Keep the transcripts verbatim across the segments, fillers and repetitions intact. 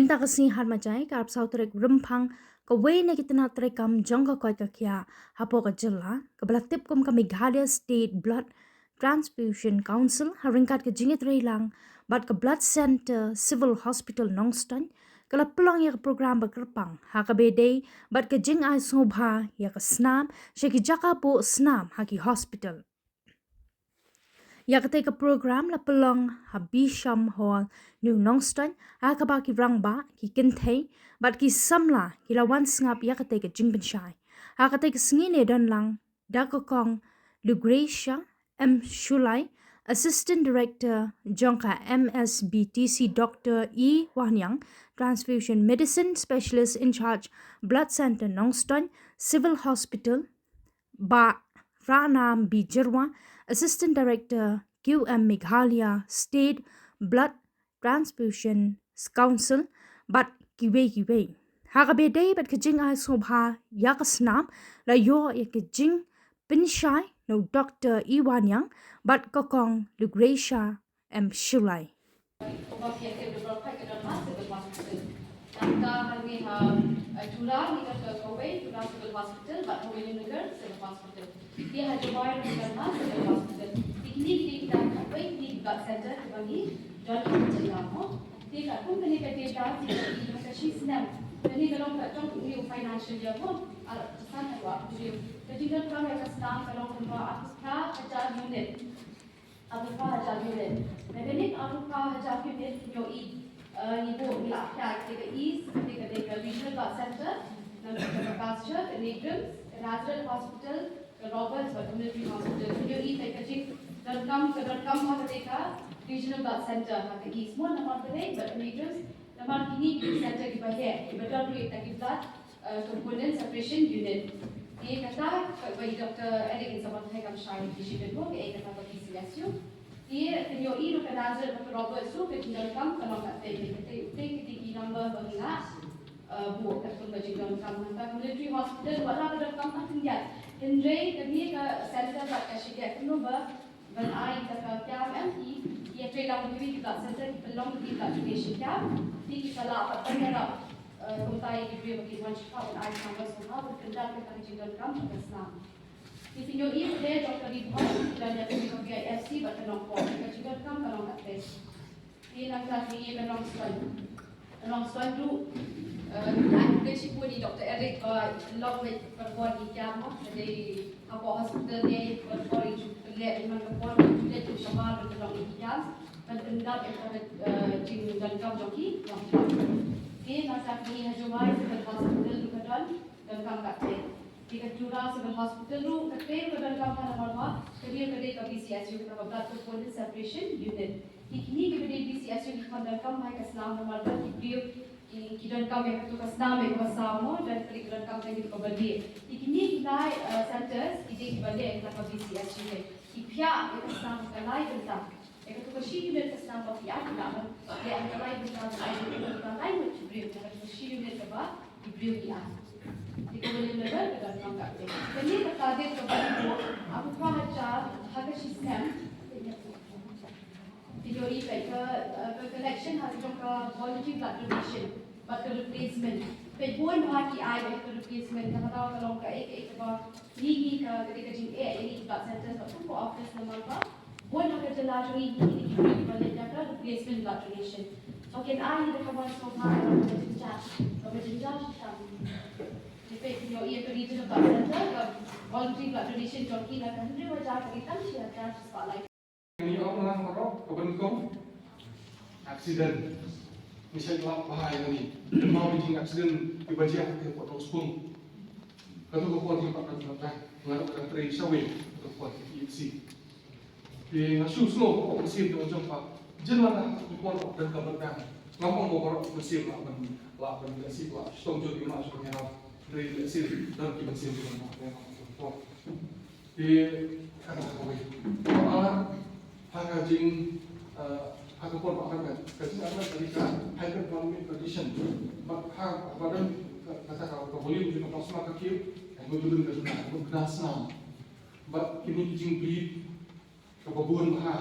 Mynta ka sngi Arhajai, ka arphew saw tarik Rymphang, kawei na ki tnat treikam jong ka koit ka khiah hapoh ka jylla, kaba la tip kum ka Meghalaya State Blood Transfusion Council, ha ryngkat ka jingïatreilang bad ka Blood Centre Civil Hospital Nongstoiñ, ka la pynlong ïa ka program ba kyrpang ha kaba ïadei bad ka jingai sngewbha ïa ka snam sha ki jaka buh snam ha ki hospital. Ïa katei ka program la pynlong ha Bisham Hall, New Nongstoiñ, ha kaba ki rangbah, ki kynthei bad ki samla ki la wan sngap ïa katei ka jingpynshai. Ha katei ka sngi ne don lang da ka Kong Lucretia M Shullai, Assistant Director jong ka M S B T C, Doctor E Wahniang, Transfusion Medicine Specialist in Charge, Blood Centre Nongstoiñ Civil Hospital, Bah Rahnam B Jyrwa, Assistant Director Q M Meghalaya State Blood Transfusion Council bad kiwei kiwei. Ha kaba ïadei bad ka jingai sngewbha ïa ka snam, la ïoh ïa ka jingpynshai na u Doctor E Wahniang bad ka Kong Lucretia M Shullai. Nangta hangne ha, eh, Tura ngi don ka kawei, Tura Civil Hospital bad Williamnagar Civil Hospital. Te ha Jowai ruh ngi don ha Civil Hospital. Te kine ki dei kita kawei kine ki blood centre kiba ngi don ha ka jylla mo. Te katkum kane ka data te ka i ha ka shi snem, kane ka long ka jong u financial year mo, ar hajar arphew san haduh arphew hynriew, ka jingdonkam ïa ka snam ka long kumba arphew phra hajar unit. Arphew phra hajar unit. Na kane ka arphew phra hajar unit, ngi ïohi, eh, ngi buh, ngi la khia ïa ka East, kane ka dei ka Regional Blood Centre, nangta ka Pasteur, ka NEIGRIHMS, ka Nazareth Hospital, ka Roberts bad ka Military Hospital. Ngi ïohi ba ka jingdonkam, ka donkam ha kane ka Regional Blood Centre ha ka East mo, namar balei? Bad ka NEIGRIHMS, namar kine ki centre kiba heh, kiba don ruh ïa kita ki blood, eh, component separation unit. Te kata kaba i Doctor Eric in sa pynbna kam shai ki shibit mo, kaei kata ka B C S U. Te ka ngi ïohi ruh ka Nazareth bad ka Roberts ruh ka jingdonkam ka long katei, katei, katei, katei ki number ba ngi la, eh, buh katkum ka jingdonkam. Nangta ka Military Hospital wat la ka donkam ha khyndiat, hynrei kane ka centre pat ka shah dep kumno ba ban ai da ka camp em, ki, ki ïatreilang bad kiwei ki blood centre, ki pynlong ki blood donation camp, te ki sa lah pat ban ïarap, eh, kumta ïa ki briew ba kin wan shakhmat ban ai snam, ban sngewbha ban pyndap ïa ka jingdonkam ka snam. Te phi ïohi pat de jong ka Ri Bhoi, ki don ïa ka P I F C bad ka Nongpoh, ka jingdonkam ka long katei. Te nangta kane ka Nongstoiñ. Nongstoiñ ruh, eh, ngi ai khublei shibun ïa i Doctor Eric ba long beit ban pynbor ïa ki camp mo, ka dei hapoh hospital ne ban pynbor ïa ki, pynleh ïa man ka por ïa ki, leh ïa ki shabar ban pynlong ïa ki camp, ban pyndap ïa ka, eh, jingdonkam jong ki, jong ki. Te nangta kane ha Jowai Civil Hospital ruh ka don, donkam katei. Te ka Tura Civil Hospital ruh katei ka donkam ha, namar ba kane ka dei ka B C S U, kata ka Blood Component Separation Unit. Te kine kiba dei B C S U ki kham donkam bha ïa ka snam namar don ki briew ki, ki donkam ïa kato ka snam ïa kaba saw mo, don ki donkam ïa kato kaba lieh. Te kine ki lai, eh, centres ki dei kiba leh ïa kata ka B C S U, ki phiah ïa ka snam ha ka lai bynta. Ïa kato ka shi unit ka snam ba phiah ki lah ban leh ha ka lai bynta, ka lai bynta, ka lai ngut ki briew, ïa kato ka shi unit kaba ki briew ki ai. Te ka Williamnagar ka donkam katei. Kane ka target kaba ngi buh, arphew phra hajar ha ka shi snem. Te ïohi peit ka, eh, ka collection ha ka jong ka voluntary blood donation bad ka replacement. Peit bun bha ki ai bad ka replacement, kata ka long kaei kaei kaba ngi, ngi ka, ka dei ka jingeh ïa ngi ki blood centres bad kum ka office namar ba bun ha ka jylla jong ngi ki, ki, ki briew kiba leit ïa ka replacement blood donation. Ba kin ai da ka wan sngewbha, kaba jynjar, kaba jynjar shitom. Te peit phi ïohi ïa ka Regional Blood Centre, ka voluntary blood donation jong ki na ka hynriew hajar ka dei tang shi hajar shispah lai. Ngi ong lang baroh ka ban kong accident. Ngi shait lap bha ïa kane. Mo, ka jing accident kiba jia ha ka por Nongspung. Kato ka por jingpang ka jingpang. Nga ruh nga trei shawei kato ka por ka P H C. Te nga shu sngew ka mynsiem jong nga jong pha. Jin lang ha ka por ka dang ka ban dang. Ngam ong ba baroh mynsiem lah ban, lah ban lehse lah shu tong jur ki ma shu ban ïarap. Hynrei lehse don ki mynsiem ki ban ïarap. Te kata kawei. Ar, ha ka jing, eh, ha ka por ba ka, ka jing, ar, ka jing ka hypervolemic condition. Ba ha, ba don ka, ka, ka, ka volume jong ka plasma ka kiew, ka volume ka jong ka, ka snam. Bad kine ki jingbleed kaba bun bha,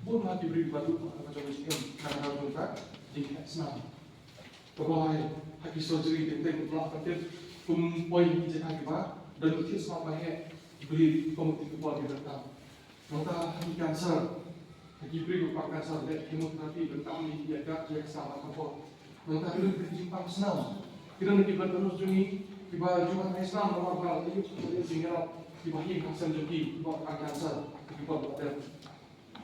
bun bha ki bleed ba duk ha ka jong ka skem, ha ka jong ka jingkhih snam. Kaba ai ha ki surgery teng teng, ba la patep kum poi ha ki jaka kiba don ki thied smat ba heh, ki bleed, kum ki por ki donkam. Nangta ha ki cancer, ha ki briew ba pang cancer, leh chemotherapy, donkam ïa ka, ïa ka snam ha ka por. Nangta ki don ki jingpang snam, ki don ki blood donors jong ngi kiba ju ai snam namar ba la ïoh ïa ki jingïarap kiba ïing ha sem jong ki kiba pang cancer ha ki por ba la dep.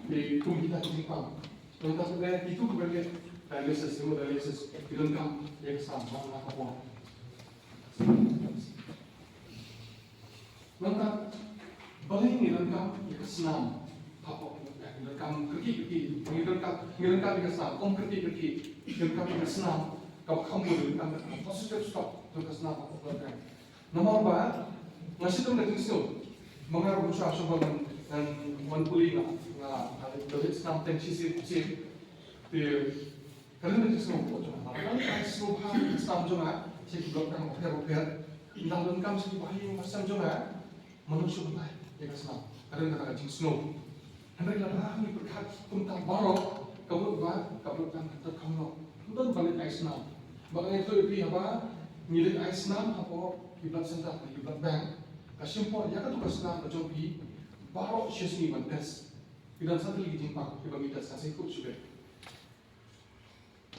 Te kum kita ki jingpang. Nangta ki tu kiba leh dialysis, hemodialysis, ki donkam ïa ka snam ha ka por. Nangta balei ngi donkam ïa ka snam? Hapoh, ngi donkam kyrkieh kyrkieh, ngi donkam, ngi donkam ïa ka snam, ym kyrkieh kyrkieh, ngi donkam ïa ka snam kaba kham bun, ngi donkam ïa ka positive stock jong ka snam hapoh blood bank. Namar ba nga shu don ka jingsngew, ma nga ruh shuwa shuwa ba ngan, ngan wan pule, nga, nga, nga da leit snam teng shisien shisien. Te ka don ka jingsngew hapoh jong nga, lada ai sngewbha ïa ka snam jong nga sha ki blood bank bapher bapher, lada donkam sha ki bahaïing bahasem jong nga, mano shu batai ïa ka snam? Ka don kata ka jingsngew. Hynrei lada ngi pyrkhat kumta baroh, ka mut ba ka blood bank ka donkam noh. Ym don ba leit ai snam. Ba nga ïathuh ïa phi, haba ngi leit ai snam hapoh ki blood center, ki blood bank, ka shim por ïa katu ka snam ka jong phi baroh shi sngi ban test. Ki don san tylli ki jingpang kiba ngi test, ka sngewthuh shuh beit.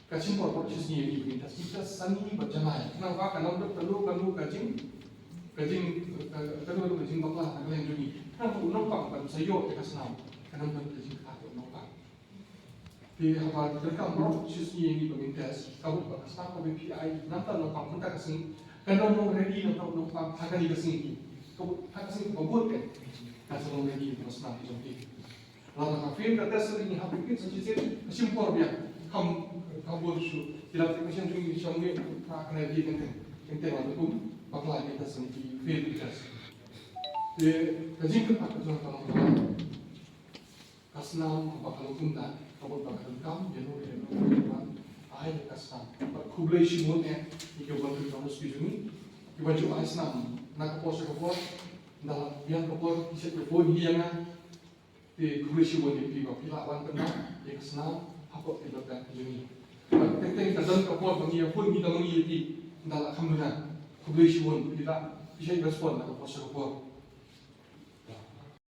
Ka shim por baroh shi sngi ïa ngi ba ngin test, ngin test san ngi bad janai. Khnang ba kan ym don kano kano ka jing, ka jing, ka, kano kano ka jingbakla na ka liang jong ngi. Khnang ba u nongpang ban sa ïoh ïa ka snam, kan ym don ka jingkha ïa u nongpang. Te haba donkam baroh shi sngi ïa ngi ba ngin test, ka mut ba ka snam kaba phi ai nangta u nongpang mynta ka sngi kan ym long ready na u nongpang ha kane ka sngi. Ka mut ha ka sngi kaba bud kan sa long ready ka snam ka jong phi. Lada ka fail ka test, ngi hap repeat sa shisien, ka shim por biang. Kham, kham bun shuh. Ki lab technician jong ngi shong ne, ka kane ki teng teng, teng teng, lada kum bakla ki test, ki fail ki test. Te ka jingkyrpad ka jong nga ka long ba ka snam ba ka long kumta, ka mut ba ka donkam ïa no ïa no ban ai ka snam. Bad khublei shibun eh ïa ki volunteer donors ki jong ngi kiba ju ai snam na ka por sha ka por. Ynda la biang ka por, ki shait phone hi ïa nga. Te khublei shibun ïa phi ba phi lah ban pyndap ïa ka snam hapoh ki blood bank jong ngi. Bad teng teng ka don ka por ba ngi ïa phone, ngi tang ngi ïa phi, ynda la kham duna. Khublei shibun, phi lah, phi shait respond na ka por sha ka por.